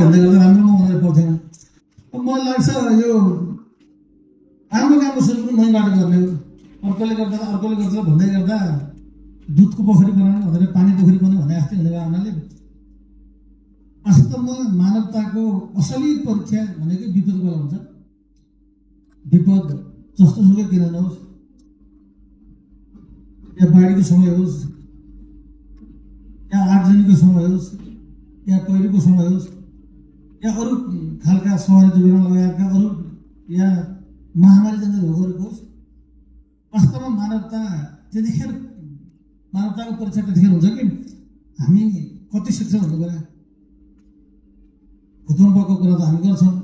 भन्दै गर्दा राम्रो हुँदै पर्दैन। मलाई लाग्छ यो राम्रो कामको सुरु पनि मैबाट गर्ने हो। अर्कोले गर्दा भन्दै गर्दा दुधको पोखरी बनाउने भनेर पानी पोखरी बनाउने भने जस्तै हुने हुनाले वास्तवमा मानवताको असली परीक्षा भनेको विपद बेला हुन्छ। विपद जस्तो सुकै किन नहोस्, या बाढीको समय होस्, या आगजनीको समय होस्, या पहिरोको समय होस्, या अरू खालका सहरी दुर्घटना लगायतका अरू या महामारी जन्य रोगहरूको होस्, वास्तवमा मानवताको परीक्षा त्यतिखेर हुन्छ कि हामी कति शिक्षण हुनु पर्यो। भूकम्पको कुरा त हामी गर्छौँ,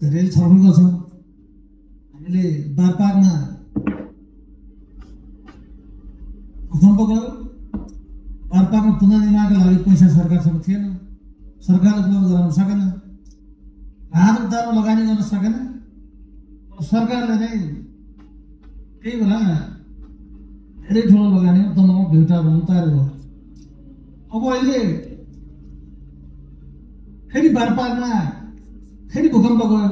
रेल छलफल गर्छौँ। हामीले बारपाकमा भूकम्प गयो, बारपाकमा पुनर्निर्माणका लागि पैसा सरकारसँग थिएन, सरकारले उपलब्ध गराउन सकेन, राहत उद्धारमा लगानी गर्न सकेन। सरकारले नै त्यही बेला धेरै ठुलो लगानी तनाव भेउटा भन्नु तयार भयो। अब अहिले फेरि बारपाकमा फेरि भूकम्प गयो।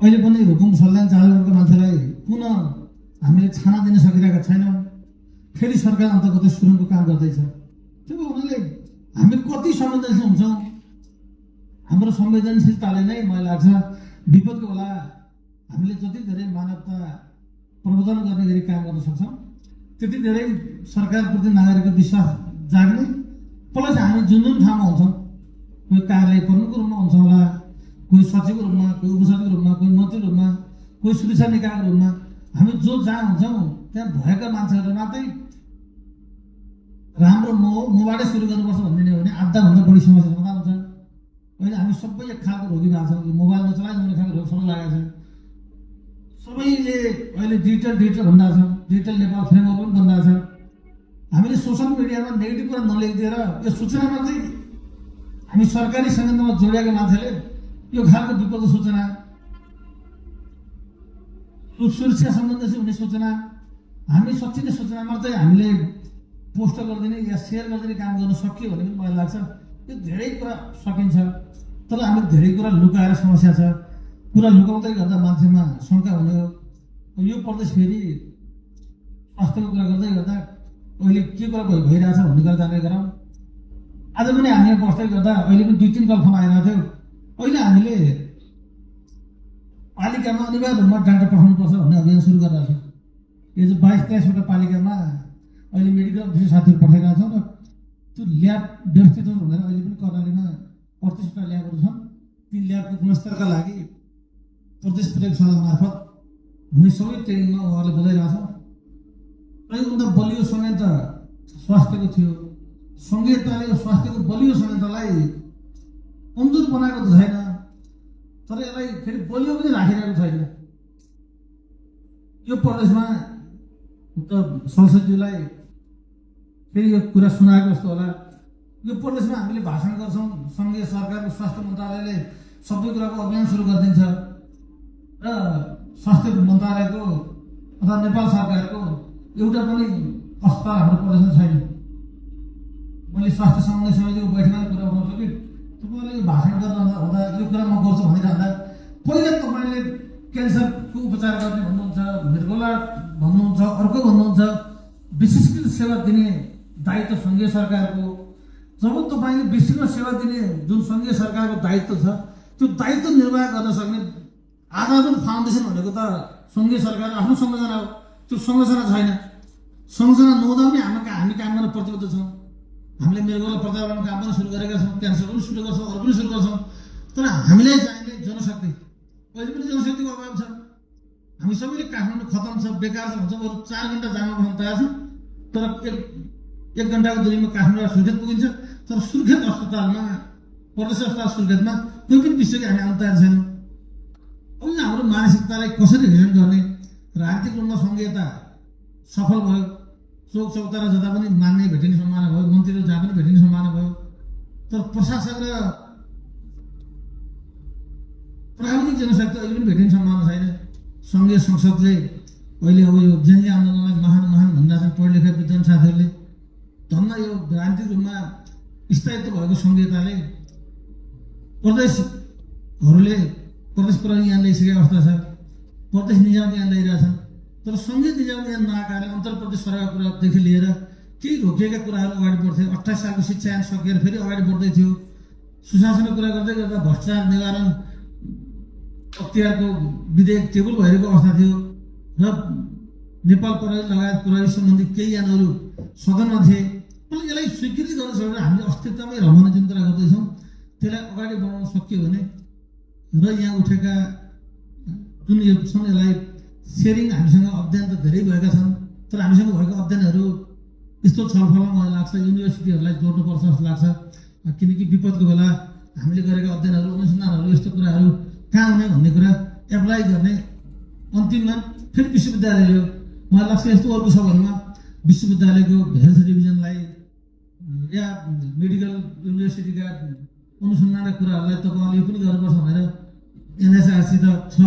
अहिले पनि हुकुम सल्यान चालहरूको मान्छेलाई पुनः हामीले छाना दिन सकिरहेका छैनौँ। फेरि सरकार अन्तर्गत सुरुङको काम गर्दैछ। त्यो हुनाले हामी कति संवेदनशील हुन्छौँ, हाम्रो संवेदनशीलताले नै मलाई लाग्छ विपदको बेला हामीले जति धेरै मानवता प्रबोधन गर्ने गरी काम गर्न सक्छौँ, त्यति धेरै सरकारप्रति नागरिकको विश्वास जाग्ने। प्लस हामी जुन ठाउँमा हुन्छौँ, कोही कार्यालय प्रमुखको रूपमा हुन्छ होला, कोही सचिवको रूपमा, कोही उपसचिवको रूपमा, कोही मन्त्रीको रूपमा, कोही सुरक्षा निकायको रूपमा, हामी जहाँ हुन्छौँ त्यहाँ भएका मान्छेहरू मात्रै राम्रो मबाटै सुरु गर्नुपर्छ भनिदिने हो भने आधाभन्दा बढी समस्या समाधान हुन्छ। अहिले हामी सबै एक खालको रोगी भएको छौँ, मोबाइल नचलाइ नहुने खालको रोग सबै लागेको छ। सबैले अहिले डिजिटल भनिरहेको छ, डिजिटल नेपाल फ्रेमवर्क पनि भनिरहेको छ। हामीले सोसल मिडियामा नेगेटिभ कुरा नलेखिदिएर यो सूचनामा चाहिँ हामी सरकारी संयन्त्रमा जोडिएका मान्छेले यो खालको विपदको सूचना, सुरक्षा सम्बन्धी हुने सूचना, हामी सच्चिने सूचना मात्रै हामीले पोस्ट गरिदिने या सेयर गरिदिने काम गर्न सकियो भने पनि मलाई लाग्छ यो धेरै कुरा सकिन्छ। तर हामीले धेरै कुरा लुकाएर समस्या छ। कुरा लुकाउँदै गर्दा मान्छेमा शङ्का हुने हो। यो प्रदेश फेरि स्वास्थ्यको कुरा गर्दै गर्दा अहिले के कुरा भइरहेछ भन्ने कुरा जानकारी गरौँ। आज पनि हामी बस्दै गर्दा अहिले पनि 2-3 कल फोन आइरहेको थियो। अहिले हामीले पालिकामा अनिवार्य रूपमा डाक्टर पठाउनुपर्छ भन्ने अभियान सुरु गरिरहेको छौँ। यो चाहिँ 22-23वटा पालिकामा अहिले मेडिकल अफिसर साथीहरू पठाइरहेको छौँ र त्यो ल्याब व्यवस्थित हुँदैन। अहिले पनि कर्णालीमा 38वटा ल्याबहरू छन्। ती ल्याबको गुणस्तरका लागि प्रदेश प्रयोगशाला मार्फत हामी सबै ट्रेनिङमा उहाँहरूले बोलाइरहेको छौँ। सबैभन्दा बलियो संयन्त्र स्वास्थ्यको थियो। संघीयताले स्वास्थ्यको बलियो संयन्त्रलाई कमजोर बनाएको त छैन, तर यसलाई फेरि बलियो पनि राखिरहेको छैन। यो प्रदेशमा त संसदज्यूलाई फेरि यो कुरा सुनाएको जस्तो होला। यो प्रदेशमा हामीले भाषण गर्छौँ, सङ्घीय सरकारको स्वास्थ्य मन्त्रालयले सबै कुराको अभियान सुरु गरिदिन्छ र स्वास्थ्य मन्त्रालयको अथवा नेपाल सरकारको एउटा पनि अस्पताल हाम्रो प्रदेशमा छैन। मैले स्वास्थ्य समन्वय समितिको बैठकमा कुरा उठाउँछु कि तपाईँले यो भाषण गर्नु हुँदा यो कुरा म गर्छु भनिरहँदा पहिला तपाईँले क्यान्सरको उपचार गर्ने भन्नुहुन्छ, मृगोला भन्नुहुन्छ, अर्को भन्नुहुन्छ। विशिष्ट सेवा दिने दायित्व सङ्घीय सरकारको। जब तपाईँले विशिष्ट सेवा दिने जुन सङ्घीय सरकारको दायित्व छ, त्यो दायित्व निर्वाह गर्न सक्ने आधारभूत फाउन्डेसन भनेको त सङ्घीय सरकार आफ्नो संरचना हो। त्यो संरचना छैन। संरचना नहुँदा पनि हामी काम गर्न प्रतिबद्ध छौँ। हामीले मृगोला प्रत्यारोपणको काम पनि सुरु गरेका छौँ, क्यान्सर पनि सुरु गर्छौँ, अरू पनि सुरु गर्छौँ। तर हामीलाई चाहिने जनशक्ति, अहिले पनि जनशक्तिको अभाव छ। हामी सबैले काठमाडौँ खतम छ, बेकार छ भन्छ, अरू 4 घन्टा जामा बस्न तयार छ। तर एक घन्टाको दूरीमा काठमाडौँ सुर्खेत पुगिन्छ। तर सुर्खेत अस्पतालमा, प्रदेश अस्पताल सुर्खेतमा कोही पनि विषयको हामी आउन तयार छैनौँ। अब हाम्रो मानसिकतालाई कसरी रिजन गर्ने? राजनीतिक रूपमा सङ्घीयता सफल भयो, चौक चौतारा जता पनि मान्ने भेटिने सम्भावना भयो, मन्त्रीहरू जहाँ पनि भेटिने सम्भावना भयो। तर प्रशासक र प्राविधिक जनशक्ति अहिले पनि भेटिने सम्भावना छैन। सङ्घीय संसदले अहिले अब यो जनजाति आन्दोलनलाई महान भनिरहेको छन् पढ लेखा विद्वान साथीहरूले। धन्न यो राजनीतिक रूपमा स्थायित्व भएको सङ्घीयताले प्रदेशहरूले प्रदेश प्रहरी यहाँ ल्याइसकेको अवस्था छ, प्रदेश निजामती यहाँ ल्याइरहेछन्। तर सङ्घीय निजामती यहाँ नआएकाले अन्तर प्रदेश सरकारको कुरादेखि लिएर केही रोकिएका कुराहरू अगाडि बढ्थे। 28 सालको शिक्षा ऐन सकिएर फेरि अगाडि बढ्दै थियो। सुशासनको कुरा गर्दै गर्दा भ्रष्टाचार निवारण अख्तियारको विधेयक टेबल भइरहेको अवस्था थियो र नेपाल प्रहरी लगायत प्रहरी सम्बन्धी केही ऐनहरू सदनमा थिए। मलाई यसलाई स्वीकृति गर्न सक्यो भने हामीले अस्तित्वमै रहने जुन कुरा गर्दैछौँ त्यसलाई अगाडि बढाउन सकियो भने र यहाँ उठेका जुन यो छन् यसलाई सेयरिङ हामीसँग अध्ययन त धेरै भएका छन्, तर हामीसँग भएको अध्ययनहरू यस्तो छलफलमा मलाई लाग्छ युनिभर्सिटीहरूलाई जोड्नुपर्छ जस्तो लाग्छ। किनकि विपदको बेला हामीले गरेका अध्ययनहरू अनुसन्धानहरू यस्तो कुराहरू कहाँ हुने भन्ने कुरा एप्लाई गर्ने अन्तिममा फेरि विश्वविद्यालयले हो। मलाई लाग्छ यस्तो अर्को सबहरूमा विश्वविद्यालयको हेल्थ डिभिजनलाई या मेडिकल युनिभर्सिटीका अनुसन्धानका कुराहरूलाई तपाईँले पनि गर्नुपर्छ भनेर एनएसआरसित छ,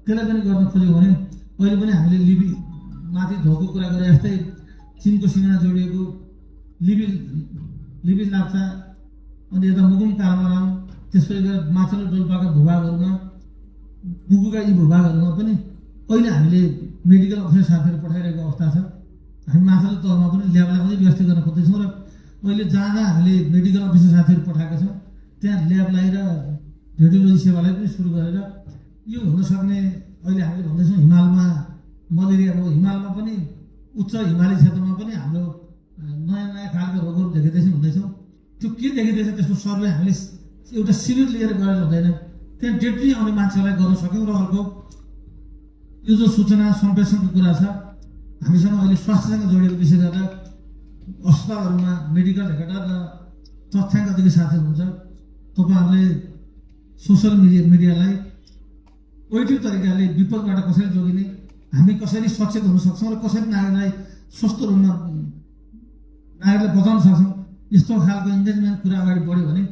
त्यसलाई पनि गर्न खोज्यो भने अहिले पनि हामीले लिबी माथि धोको कुरा गरे जस्तै चिनको सिमाना जोडिएको लिबी लाप्चा अनि यता मुगुम कालमाराम त्यसपछि गएर माथिल्लो डोल्पाका भूभागहरूमा मुगुका यी भूभागहरूमा पनि अहिले हामीले मेडिकल अफिसर साथीहरू पठाइरहेको अवस्था छ। हामी माथिल्लो तहमा पनि ल्याबलाई अझै व्यवस्थित गर्न खोज्दैछौँ र अहिले जहाँ जहाँ हामीले मेडिकल अफिसर साथीहरू पठाएका छौँ त्यहाँ ल्याबलाई र रेडियोलोजी सेवालाई पनि सुरु गरेर यो हुनसक्ने अहिले हामीले भन्दैछौँ हिमालमा मलेरिया रोग, हिमालमा पनि उच्च हिमाली क्षेत्रमा पनि हाम्रो नयाँ नयाँ खालको रोगहरू देखिँदैछौँ भन्दैछौँ। त्यो के देखिँदैछ त्यसको सर्वे हामीले एउटा शिविर लिएर गरेर हुँदैन, त्यहाँ डेटली आउने मान्छेलाई गर्न सक्यौँ। र अर्को यो जो सूचना सम्प्रेषणको कुरा छ हामीसँग अहिले स्वास्थ्यसँग जोडिएको विषय गरेर अस्पतालहरूमा मेडिकल हेडक्वार्टर र तथ्याङ्कदेखि साथीहरू हुन्छ। तपाईँहरूले सोसियल मिडियालाई ओइटिभ तरिकाले विपदबाट कसरी जोगिने, हामी कसरी सचेत हुन सक्छौँ र कसरी नागरिकलाई स्वस्थ रूपमा नागरिकलाई बचाउन सक्छौँ, यस्तो खालको इन्गेजमेन्ट कुरा अगाडि बढ्यो भने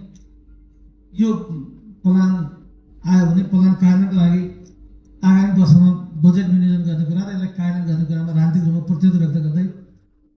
यो प्लान आयो भने प्लान कार्यान्वयनको लागि आगामी वर्षमा बजेट विनियोजन गर्ने कुरा र यसलाई कार्यान्वयन गर्ने कुरामा राजनीतिक रूपमा प्रतिबद्ध व्यक्त